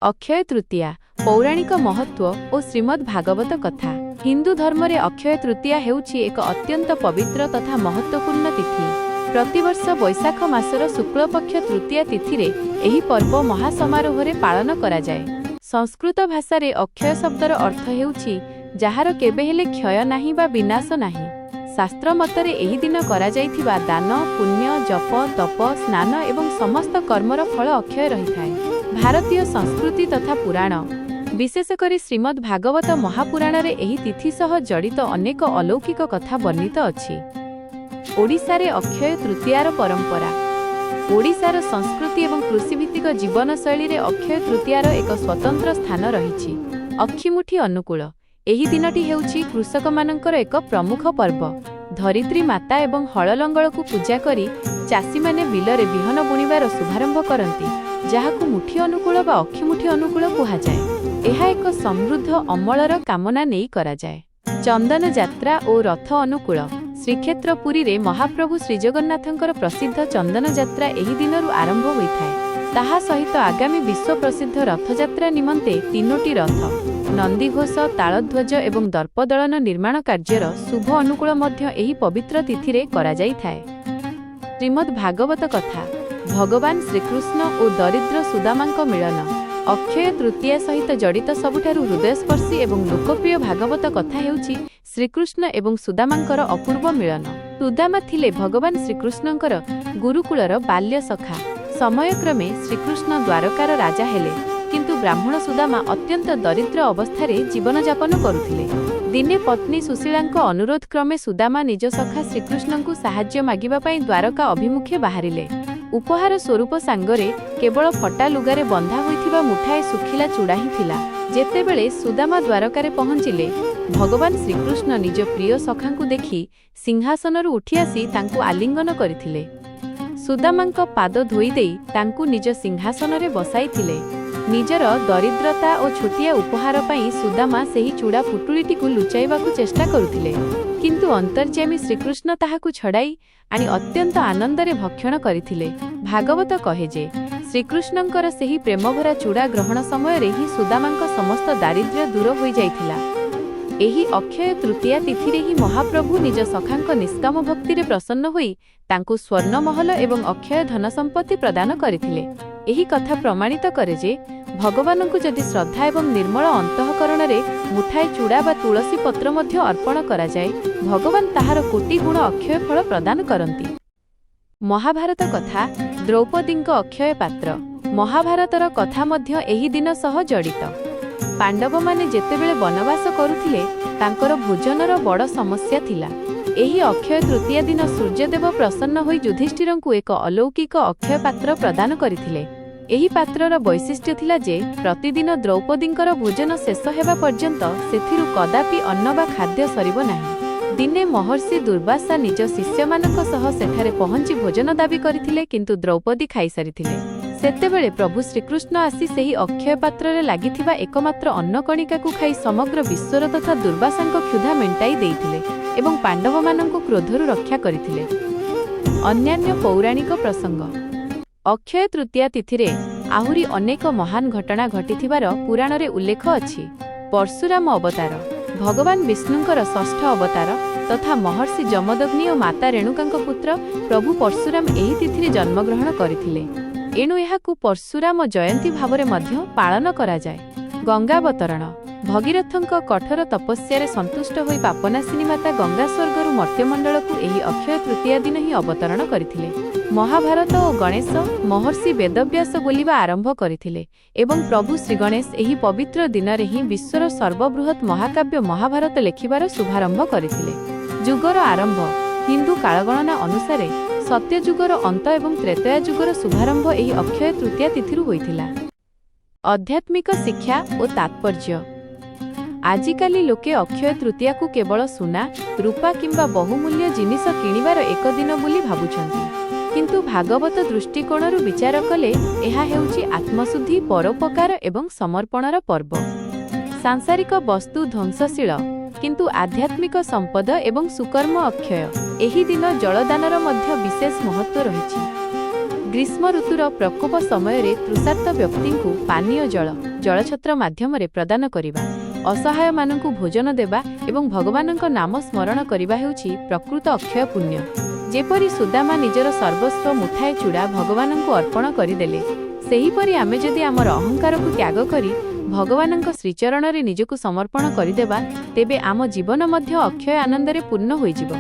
ଅକ୍ଷୟ ତୃତୀୟା, ପୌରାଣିକ ମହତ୍ତ୍ୱ ଓ ଶ୍ରୀମଦ୍ ଭାଗବତ କଥା। ହିନ୍ଦୁ ଧର୍ମରେ ଅକ୍ଷୟ ତୃତୀୟା ହେଉଛି ଏକ ଅତ୍ୟନ୍ତ ପବିତ୍ର ତଥା ମହତ୍ତ୍ୱପୂର୍ଣ୍ଣ ତିଥି। ପ୍ରତିବର୍ଷ ବୈଶାଖ ମାସର ଶୁକ୍ଳପକ୍ଷ ତୃତୀୟା ତିଥିରେ ଏହି ପର୍ବ ମହାସମାରୋହରେ ପାଳନ କରାଯାଏ। ସଂସ୍କୃତ ଭାଷାରେ ଅକ୍ଷୟ ଶବ୍ଦର ଅର୍ଥ ହେଉଛି ଯାହାର କେବେ ହେଲେ କ୍ଷୟ ନାହିଁ ବା ବିନାଶ ନାହିଁ। ଶାସ୍ତ୍ର ମତରେ ଏହି ଦିନ କରାଯାଇଥିବା ଦାନ, ପୁଣ୍ୟ, ଜପ, ତପ, ସ୍ନାନ ଏବଂ ସମସ୍ତ କର୍ମର ଫଳ ଅକ୍ଷୟ ରହିଥାଏ। ଭାରତୀୟ ସଂସ୍କୃତି ତଥା ପୁରାଣ, ବିଶେଷ କରି ଶ୍ରୀମଦ୍ ଭାଗବତ ମହାପୁରାଣରେ ଏହି ତିଥି ସହ ଜଡ଼ିତ ଅନେକ ଅଲୌକିକ କଥା ବର୍ଣ୍ଣିତ ଅଛି। ଓଡ଼ିଶାରେ ଅକ୍ଷୟ ତୃତୀୟାର ପରମ୍ପରା। ଓଡ଼ିଶାର ସଂସ୍କୃତି ଏବଂ କୃଷିଭିତ୍ତିକ ଜୀବନଶୈଳୀରେ ଅକ୍ଷୟ ତୃତୀୟାର ଏକ ସ୍ୱତନ୍ତ୍ର ସ୍ଥାନ ରହିଛି। ଅକ୍ଷିମୁଠି ଅନୁକୂଳ। ଏହି ଦିନଟି ହେଉଛି କୃଷକମାନଙ୍କର ଏକ ପ୍ରମୁଖ ପର୍ବ। ଧରିତ୍ରୀ ମାତା ଏବଂ ହଳ ଲଙ୍ଗଳକୁ ପୂଜା କରି ଚାଷୀମାନେ ବିଲରେ ବିହନ ବୁଣିବାର ଶୁଭାରମ୍ଭ କରନ୍ତି, ଯାହାକୁ ମୁଠି ଅନୁକୂଳ ବା ଅକ୍ଷିମୁଠି ଅନୁକୂଳ କୁହାଯାଏ। ଏହା ଏକ ସମୃଦ୍ଧ ଅମଳର କାମନା ନେଇ କରାଯାଏ। ଚନ୍ଦନ ଯାତ୍ରା ଓ ରଥ ଅନୁକୂଳ। ଶ୍ରୀକ୍ଷେତ୍ର ପୁରୀରେ ମହାପ୍ରଭୁ ଶ୍ରୀଜଗନ୍ନାଥଙ୍କର ପ୍ରସିଦ୍ଧ ଚନ୍ଦନ ଯାତ୍ରା ଏହି ଦିନରୁ ଆରମ୍ଭ ହୋଇଥାଏ। ତାହା ସହିତ ଆଗାମୀ ବିଶ୍ୱ ପ୍ରସିଦ୍ଧ ରଥଯାତ୍ରା ନିମନ୍ତେ ତିନୋଟି ରଥ, ନନ୍ଦିଘୋଷ, ତାଳଧ୍ୱଜ ଏବଂ ଦର୍ପଦଳନ ନିର୍ମାଣ କାର୍ଯ୍ୟର ଶୁଭ ଅନୁକୂଳ ମଧ୍ୟ ଏହି ପବିତ୍ର ତିଥିରେ କରାଯାଇଥାଏ। ଶ୍ରୀମଦ୍ ଭାଗବତ କଥା। ଭଗବାନ ଶ୍ରୀକୃଷ୍ଣ ଓ ଦରିଦ୍ର ସୁଦାମାଙ୍କ ମିଳନ। ଅକ୍ଷୟ ତୃତୀୟା ସହିତ ଜଡ଼ିତ ସବୁଠାରୁ ହୃଦୟସ୍ପର୍ଶୀ ଏବଂ ଲୋକପ୍ରିୟ ଭାଗବତ କଥା ହେଉଛି ଶ୍ରୀକୃଷ୍ଣ ଏବଂ ସୁଦାମାଙ୍କର ଅପୂର୍ବ ମିଳନ। ସୁଦାମା ଥିଲେ ଭଗବାନ ଶ୍ରୀକୃଷ୍ଣଙ୍କର ଗୁରୁକୁଳର ବାଲ୍ୟ ସଖା। ସମୟକ୍ରମେ ଶ୍ରୀକୃଷ୍ଣ ଦ୍ୱାରକାର ରାଜା ହେଲେ, କିନ୍ତୁ ବ୍ରାହ୍ମଣ ସୁଦାମା ଅତ୍ୟନ୍ତ ଦରିଦ୍ର ଅବସ୍ଥାରେ ଜୀବନଯାପନ କରୁଥିଲେ। ଦିନେ ପତ୍ନୀ ସୁଶୀଳାଙ୍କ ଅନୁରୋଧ କ୍ରମେ ସୁଦାମା ନିଜ ସଖା ଶ୍ରୀକୃଷ୍ଣଙ୍କୁ ସାହାଯ୍ୟ ମାଗିବା ପାଇଁ ଦ୍ୱାରକା ଅଭିମୁଖେ ବାହାରିଲେ। ଉପହାର ସ୍ୱରୂପ ସାଙ୍ଗରେ କେବଳ ଫଟା ଲୁଗାରେ ବନ୍ଧା ହୋଇଥିବା ମୁଠାଏ ଶୁଖିଲା ଚୂଡ଼ା ହିଁ ଥିଲା। ଯେତେବେଳେ ସୁଦାମା ଦ୍ୱାରକାରେ ପହଞ୍ଚିଲେ, ଭଗବାନ ଶ୍ରୀକୃଷ୍ଣ ନିଜ ପ୍ରିୟ ସଖାଙ୍କୁ ଦେଖି ସିଂହାସନରୁ ଉଠି ଆସି ତାଙ୍କୁ ଆଲିଙ୍ଗନ କରିଥିଲେ। ସୁଦାମାଙ୍କ ପାଦ ଧୋଇଦେଇ ତାଙ୍କୁ ନିଜ ସିଂହାସନରେ ବସାଇଥିଲେ। ନିଜର ଦରିଦ୍ରତା ଓ ଛୋଟିଆ ଉପହାର ପାଇଁ ସୁଦାମା ସେହି ଚୂଡ଼ା ପୁଟୁଳିଟିକୁ ଲୁଚାଇବାକୁ ଚେଷ୍ଟା କରୁଥିଲେ, କିନ୍ତୁ ଅନ୍ତର୍ଯ୍ୟାମୀ ଶ୍ରୀକୃଷ୍ଣ ତାହାକୁ ଛଡ଼ାଇ ଆଣି ଅତ୍ୟନ୍ତ ଆନନ୍ଦରେ ଭକ୍ଷଣ କରିଥିଲେ। ଭାଗବତ କହେ ଯେ ଶ୍ରୀକୃଷ୍ଣଙ୍କର ସେହି ପ୍ରେମଭରା ଚୂଡ଼ା ଗ୍ରହଣ ସମୟରେ ହିଁ ସୁଦାମାଙ୍କ ସମସ୍ତ ଦାରିଦ୍ର୍ୟ ଦୂର ହୋଇଯାଇଥିଲା। ଏହି ଅକ୍ଷୟ ତୃତୀୟା ତିଥିରେ ହିଁ ମହାପ୍ରଭୁ ନିଜ ସଖାଙ୍କ ନିଷ୍କାମ ଭକ୍ତିରେ ପ୍ରସନ୍ନ ହୋଇ ତାଙ୍କୁ ସ୍ୱର୍ଣ୍ଣମହଲ ଏବଂ ଅକ୍ଷୟ ଧନ ସମ୍ପତ୍ତି ପ୍ରଦାନ କରିଥିଲେ। ଏହି କଥା ପ୍ରମାଣିତ କରେ ଯେ ଭଗବାନଙ୍କୁ ଯଦି ଶ୍ରଦ୍ଧା ଏବଂ ନିର୍ମଳ ଅନ୍ତଃକରଣରେ ମୁଠାଏ ଚୂଡ଼ା ବା ତୁଳସୀ ପତ୍ର ମଧ୍ୟ ଅର୍ପଣ କରାଯାଏ, ଭଗବାନ ତାହାର କୋଟି ଗୁଣ ଅକ୍ଷୟ ଫଳ ପ୍ରଦାନ କରନ୍ତି। ମହାଭାରତ କଥା। ଦ୍ରୌପଦୀଙ୍କ ଅକ୍ଷୟ ପାତ୍ର। ମହାଭାରତର କଥା ମଧ୍ୟ ଏହି ଦିନ ସହ ଜଡ଼ିତ। ପାଣ୍ଡବମାନେ ଯେତେବେଳେ ବନବାସ କରୁଥିଲେ, ତାଙ୍କର ଭୋଜନର ବଡ଼ ସମସ୍ୟା ଥିଲା। ଏହି ଅକ୍ଷୟ ତୃତୀୟା ଦିନ ସୂର୍ଯ୍ୟଦେବ ପ୍ରସନ୍ନ ହୋଇ ଯୁଧିଷ୍ଠିରଙ୍କୁ ଏକ ଅଲୌକିକ ଅକ୍ଷୟ ପାତ୍ର ପ୍ରଦାନ କରିଥିଲେ। ଏହି ପାତ୍ରର ବୈଶିଷ୍ଟ୍ୟ ଥିଲା ଯେ ପ୍ରତିଦିନ ଦ୍ରୌପଦୀଙ୍କର ଭୋଜନ ଶେଷ ହେବା ପର୍ଯ୍ୟନ୍ତ ସେଥିରୁ କଦାପି ଅନ୍ନ ବା ଖାଦ୍ୟ ସରିବ ନାହିଁ। ଦିନେ ମହର୍ଷି ଦୁର୍ବାସା ନିଜ ଶିଷ୍ୟମାନଙ୍କ ସହ ସେଠାରେ ପହଞ୍ଚି ଭୋଜନ ଦାବି କରିଥିଲେ, କିନ୍ତୁ ଦ୍ରୌପଦୀ ଖାଇସାରିଥିଲେ। ସେତେବେଳେ ପ୍ରଭୁ ଶ୍ରୀକୃଷ୍ଣ ଆସି ସେହି ଅକ୍ଷୟ ପାତ୍ରରେ ଲାଗିଥିବା ଏକମାତ୍ର ଅନ୍ନକଣିକାକୁ ଖାଇ ସମଗ୍ର ବିଶ୍ୱର ତଥା ଦୁର୍ବାସାଙ୍କ କ୍ଷୁଧା ମେଣ୍ଟାଇ ଦେଇଥିଲେ ଏବଂ ପାଣ୍ଡବମାନଙ୍କୁ କ୍ରୋଧରୁ ରକ୍ଷା କରିଥିଲେ। ଅନ୍ୟାନ୍ୟ ପୌରାଣିକ ପ୍ରସଙ୍ଗ। ଅକ୍ଷୟ ତୃତୀୟା ତିଥିରେ ଆହୁରି ଅନେକ ମହାନ ଘଟଣା ଘଟିଥିବାର ପୁରାଣରେ ଉଲ୍ଲେଖ ଅଛି। ପରଶୁରାମ ଅବତାର। ଭଗବାନ ବିଷ୍ଣୁଙ୍କର ଷଷ୍ଠ ଅବତାର ତଥା ମହର୍ଷି ଯମଦଗ୍ନି ଓ ମାତା ରେଣୁକାଙ୍କ ପୁତ୍ର ପ୍ରଭୁ ପରଶୁରାମ ଏହି ତିଥିରେ ଜନ୍ମଗ୍ରହଣ କରିଥିଲେ। ଏଣୁ ଏହାକୁ ପରଶୁରାମ ଜୟନ୍ତୀ ଭାବରେ ମଧ୍ୟ ପାଳନ କରାଯାଏ। ଗଙ୍ଗାବତରଣ। ଭଗୀରଥଙ୍କ କଠୋର ତପସ୍ୟାରେ ସନ୍ତୁଷ୍ଟ ହୋଇ ପାପନାଶିନୀ ମାତା ଗଙ୍ଗା ସ୍ୱର୍ଗରୁ ମର୍ତ୍ତ୍ୟମଣ୍ଡଳକୁ ଏହି ଅକ୍ଷୟ ତୃତୀୟା ଦିନ ହିଁ ଅବତରଣ କରିଥିଲେ। ମହାଭାରତ ଓ ଗଣେଶ। ମହର୍ଷି ବେଦବ୍ୟାସ ବୋଲିବା ଆରମ୍ଭ କରିଥିଲେ ଏବଂ ପ୍ରଭୁ ଶ୍ରୀଗଣେଶ ଏହି ପବିତ୍ର ଦିନରେ ହିଁ ବିଶ୍ୱର ସର୍ବବୃହତ୍ ମହାକାବ୍ୟ ମହାଭାରତ ଲେଖିବାର ଶୁଭାରମ୍ଭ କରିଥିଲେ। ଯୁଗର ଆରମ୍ଭ। ହିନ୍ଦୁ କାଳଗଣନା ଅନୁସାରେ ସତ୍ୟଯୁଗର ଅନ୍ତ ଏବଂ ତ୍ରେତୟା ଯୁଗର ଶୁଭାରମ୍ଭ ଏହି ଅକ୍ଷୟ ତୃତୀୟା ତିଥିରୁ ହୋଇଥିଲା। ଆଧ୍ୟାତ୍ମିକ ଶିକ୍ଷା ଓ ତାତ୍ପର୍ଯ୍ୟ। ଆଜିକାଲି ଲୋକେ ଅକ୍ଷୟ ତୃତୀୟାକୁ କେବଳ ସୁନା, ରୂପା କିମ୍ବା ବହୁମୂଲ୍ୟ ଜିନିଷ କିଣିବାର ଏକ ଦିନ ବୋଲି ଭାବୁଛନ୍ତି। କିନ୍ତୁ ଭାଗବତ ଦୃଷ୍ଟିକୋଣରୁ ବିଚାର କଲେ ଏହା ହେଉଛି ଆତ୍ମଶୁଦ୍ଧି, ପରୋପକାର ଏବଂ ସମର୍ପଣର ପର୍ବ। ସାଂସାରିକ ବସ୍ତୁ ଧ୍ୱଂସଶୀଳ, କିନ୍ତୁ ଆଧ୍ୟାତ୍ମିକ ସମ୍ପଦ ଏବଂ ସୁକର୍ମ ଅକ୍ଷୟ। ଏହି ଦିନ ଜଳଦାନର ମଧ୍ୟ ବିଶେଷ ମହତ୍ତ୍ୱ ରହିଛି। ଗ୍ରୀଷ୍ମ ଋତୁର ପ୍ରକୋପ ସମୟରେ ତୃଷାର୍ତ୍ତ ବ୍ୟକ୍ତିଙ୍କୁ ପାନୀୟ ଜଳ ଜଳଛତ୍ର ମାଧ୍ୟମରେ ପ୍ରଦାନ କରିବା, ଅସହାୟମାନଙ୍କୁ ଭୋଜନ ଦେବା ଏବଂ ଭଗବାନଙ୍କ ନାମ ସ୍ମରଣ କରିବା ହେଉଛି ପ୍ରକୃତ ଅକ୍ଷୟ ପୁଣ୍ୟ। ଯେପରି ସୁଦାମା ନିଜର ସର୍ବସ୍ୱ ମୁଠାଏ ଚୂଡ଼ା ଭଗବାନଙ୍କୁ ଅର୍ପଣ କରିଦେଲେ, ସେହିପରି ଆମେ ଯଦି ଆମର ଅହଙ୍କାରକୁ ତ୍ୟାଗ କରି ଭଗବାନଙ୍କ ଶ୍ରୀଚରଣରେ ନିଜକୁ ସମର୍ପଣ କରିଦେବା, ତେବେ ଆମ ଜୀବନ ମଧ୍ୟ ଅକ୍ଷୟ ଆନନ୍ଦରେ ପୂର୍ଣ୍ଣ ହୋଇଯିବ।